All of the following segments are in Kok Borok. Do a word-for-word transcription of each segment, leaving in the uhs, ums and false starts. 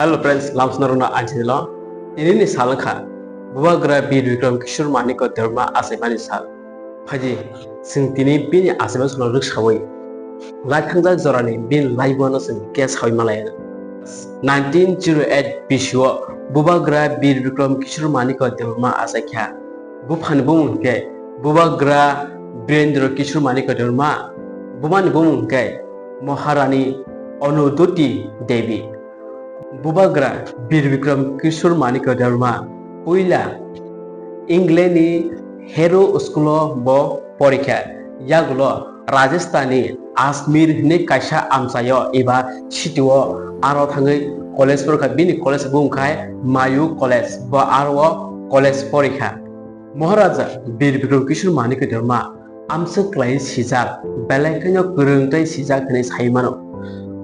Hello friends, lamsna rwna anjilo. Tini ni sal wngkha Bubagra Bir Bikram Kishore Manikya Debbarma achaimani sal. Phaidi, chwng tini bini achaima salo rwksawi, lai thangjak jorani bini laibuano chwng khe sawi malaya. Nineteen zero eight bisio Bubagra Bir Bikram Kishore Manikya Debbarma achaikha. Buphani bumung hwnkhe Bubagra Birendra Kishore Manikya Debbarma, bumani bumung hwnkhe Maharani Anuduti Devi. Bubagra Bir Bikram Kishore Manikya Debbarma puila England ni Harrow School o bo porikha, yagulo Rajasthan ni Ajmer hinwi kaisa amchaio eba city o aro thangwi college porikha, bini college bumung khai Mayo College, bo aro o college porikha. Maharaja Bir Bikram Kishore Manikya Debbarma amswk khlaiwi sijak, belai kheno kwrwng tei sijak hinwi sai mano.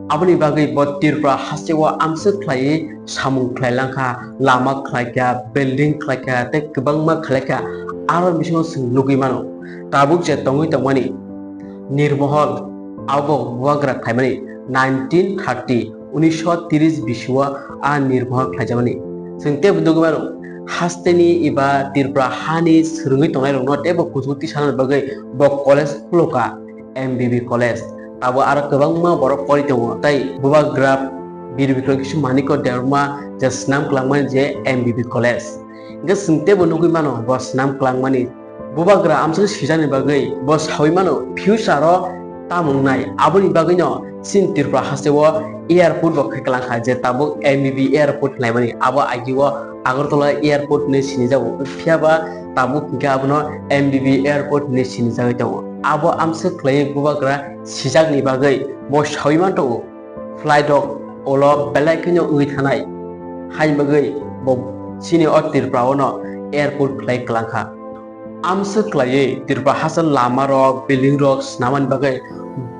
Aboni bagwi bo Tripura hasteo amswk khlaiwi samung khlai langkha, lama khlaikha, building khlaikha tei kwbangma khlaikha, aro bisingo chwng nugwi mano. Tabuk je tongwi tongmani Nirmohol, abo Bubagra khlaimani nineteen thirty, unisho tris bisio a Nirmohol khlaijamani. Chwng teibo nugwi mano, hasteni eba Tripura hani swrwngwi tongnairokno teibo kuchugo tisanani bagwi bo college khulokha, M B B college. Abo aro kwbangma borok pori tongo, tei Bubagra Bir Bikram Kishore Manikya Debbarma je swnam kwlangmani je M B B college. Hwnkhe chwng teibo nugwi mano bo swnam kwlangmani. Bubagra amswk sijakni bagwi bo sawi mano, future o tamo wngnai. Aboni bagwino chini Tripura hasteo airport bo khe kwlangkha, je tabuk M B B airport hwnlaimani. Abo agio Agartala airport hinwi sinijago, phiya ba tabuk hwnkhe abono M B B airport hinwi sinijagwi tongo. Abo amswk khlaiwi Bubagra sijakni bagwi bo sawi man tongo. Flight rok ulo belai kheno wngwi thanai, haini bagwi bo chini o Tripura o no airport khlai kwlangkha. Amswk khlaiwi Tripura haste lama rok, building rok swnamani bagwi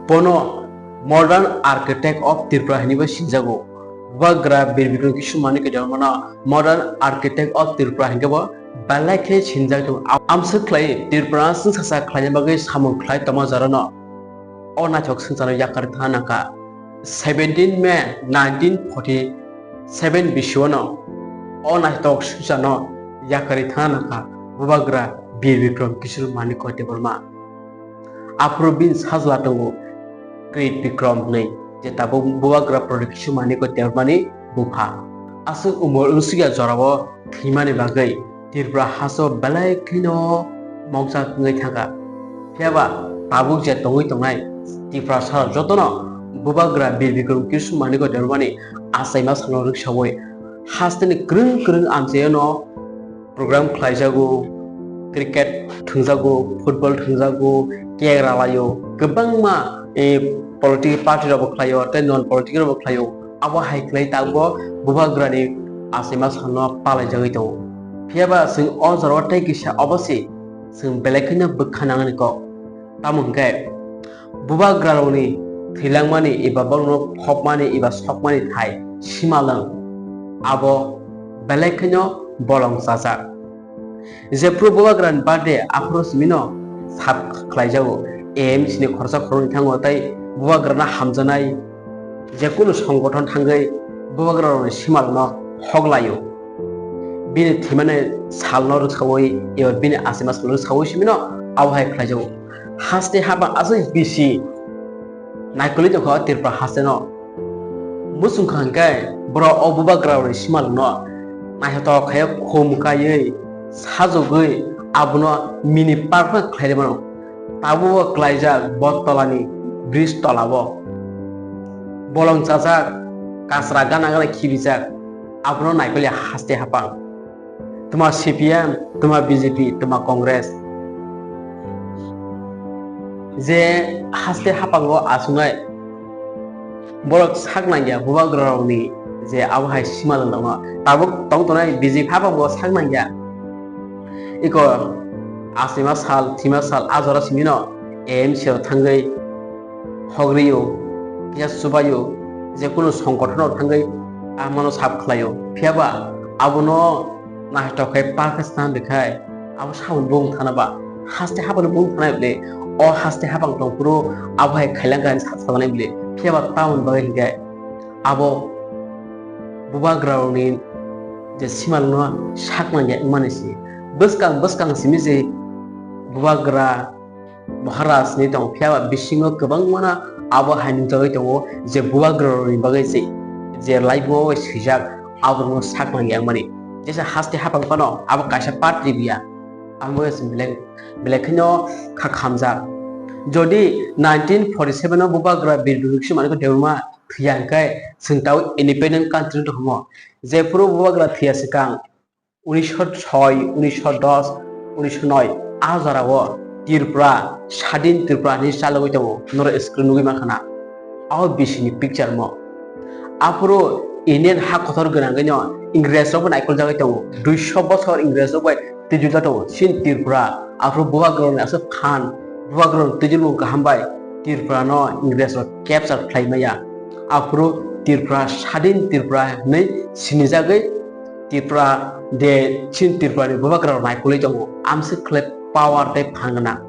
bono Modern Architect of Tripura hinwi bo sinijago. Bubagra Bir Bikram Kishore Manikya Debbarma no Modern Architect of Tripura hinkhe bo belai khe sinijak tongo. Amswk khlaiwi Tripura swngsa sa khlaina bagwi samung khlai tongma jorano o naithok swngcharno yakarwi thangna nangkha. Seventeen May nineteen forty-seven bisiono o naithok swngcharno yakarwi thangna nangkha Bubagra Bir Bikram Kishore Manikya Debbarma. Aphuru bini sajla tongo Krit Bikram hwnwi, je tabuk Bubagra Pradyot Kishore Manikya Debbarmani bupha. Aswk umor wngsikya jorao thwimani bagwi Tripura hasteo belai kheno mokjak wngwi thangkha. Phiyaba tabuk je tongwi tongnai Tiprasarok jotono Bubagra Bir Bikram Kishore Manikya Debbarmani achaima salo rwksawi hasteni kwrwng kwrwng amchaino program khlaijago, cricket thwngjago, football thwngjago, cake ralaio, kwbangma, eh, political party rokbo khlaio tei non political rokbo khlaio. Abo hai khlai tabuk Bubagrani achaima salno palaijagwi tongo. Phiyaba chwng o jorao tei kisa obo se chwng belai kheno bwkha nangani kok. Tamo hwnkhe, Bubagrarokni thwilangmani eba borokno phopmani eba sokmani thai simalwng abo belai kheno bolong chajak. Jephru Bubagrani birthday aphuru simino sap khlaijago, A M C ni khoroksa khoroknwi thango tei Bubagrano hamjaknai jekunu songgothon thangwi Bubagrarokni simalwngno hoklaio. Bini thwimani salno rwksawi eba bini achaima salno rwksawi simino abo hai khlaijago. Haste hapang aswk bisi naikolwi tongkha o Tripura hasteno. Muchungkha hwnkhe borok o Bubagrarokni simalwngno naithotok khe khum kaiwi sajogwi abono mini park no khlai rwmano. Tabukbo klaijak bo tolani bridge tolao. Bolong chajak, kasra gana gana khibijak, abono naikolya haste hapang. Twma C P M, twma B J P, twma Congress. Je haste hapango achuknai borok sak nangya Bubagrarokni je abo hai simalwng tongno. Tabuk tong tongnai B J P hapango sak nangya. Iko achaima sal, thwima sal, a jora simino A M C rok thangwi hogrio, kisa chubaio, jekunu songgothon rok thangwi amano sap khlaio. Phiyaba abono naithok khe Pakistan rwkhai, abo samung bung thana ba, haste hapano bung thanai bwle, o haste hapang tongphuru abo hai khailang kha hinwi sa-, sajaknai bwle. Phiyaba tamoni bagwi hinkhe abo bubagrarokni je simalno saknang ya wngmani se. Bwskang bwskang simi je bubagra Maharaj ni tong phiya ba bisingo kwbangma no abo hai nukjagwi tongo je bubagrarokni bagwi je, je laibuma bai swijak aborokno saknang ya wngmani. Jesa haste haphang phano abo kaisa patri biya. Amo belai, belai kheno kha khamjak. Jodi nineteen forty-seven o bubagra Bir Bikram Kishore Manikya Debbarma thwiya hwnkhe chwng tabuk independent country wngtong khamu. Jephuru bubagra thwiya swkang unisho soi, unisho dos, unisho noi a jorao Tripura, Sadin Tripura hinwi chalogwi tongo, norok screen nugwi mankha na. O bisini picture mo. Aphuru Indian ha kotor gwnangwino Ingres rokbo naikoljagwi tongo. Duiso bosor Ingres rok bai twijlajak tongo. Chini Tripura, aphuru bubagrarokni aswk phan, bubagrarokni twijlmung kaham bai Tripura no Ingres rok capture khlai maya. Aphuru Tripura, Sadin Tripura hinwi sinijagwi Tripura de chini Tripura ni bubagrarok naikolwi tongo. Amswk khlai power tei phan gwnang.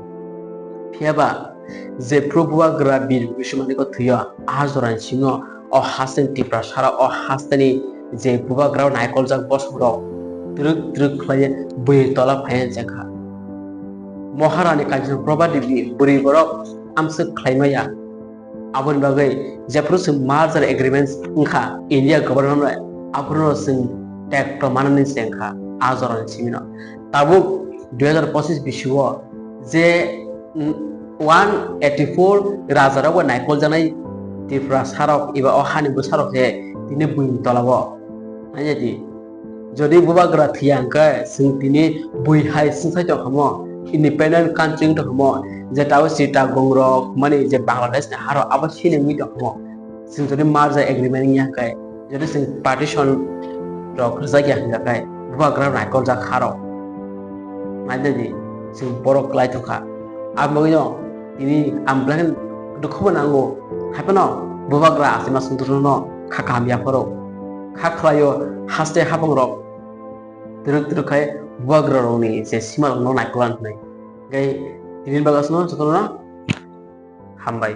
Phiya ba, jephuru bubagra Bir Bikram Kishore Manikya thwiyo, a jorani simi o hasteni Tiprasarok, o hasteni je bubagrarok naikoljak bosongrok twrwk twrwk khlaiwi bwini tola phaiya chengkha. Maharani Kanchan Prabha Devi bwrwi borok amswk khlai maya. Aboni bagwi jephuru chwng merger agreements wngkha India government bai, aphuru chwng tekto manani chengkha a jorani simino. Tabuk dui hazar pochis bisio je, mm, one eighty four rajarok bai naikoljaknai Tiprasarok eba o hani bwsarok se tini buini tolao. Nainai di, jodi bubagra thwiya hwnkhe chwng tini bui hai swngsai tongkhamu, independent country wng tongkhamu, je tabuk Chittagong rok mani je Bangladesh ni harok abo sini wngwi tongkhamu. Chwng jodi merger agreement wngya hwnkhe, jodi chwng partition rok rwjak ya hwnjakhe, bubagra naikoljak harok. Nainai di, chwng borok klai tongkha. Aboni bagwino tini ang belai kheno dukhubo nango. Haiphano bubagra achima songdorno kha kaham yapharo. Kha khlaio haste haphangrok twrwk twrwk khai bubagrarokni je simarokno naikolna hwnwi. Tei tini bagwi aswkno jotono hambai.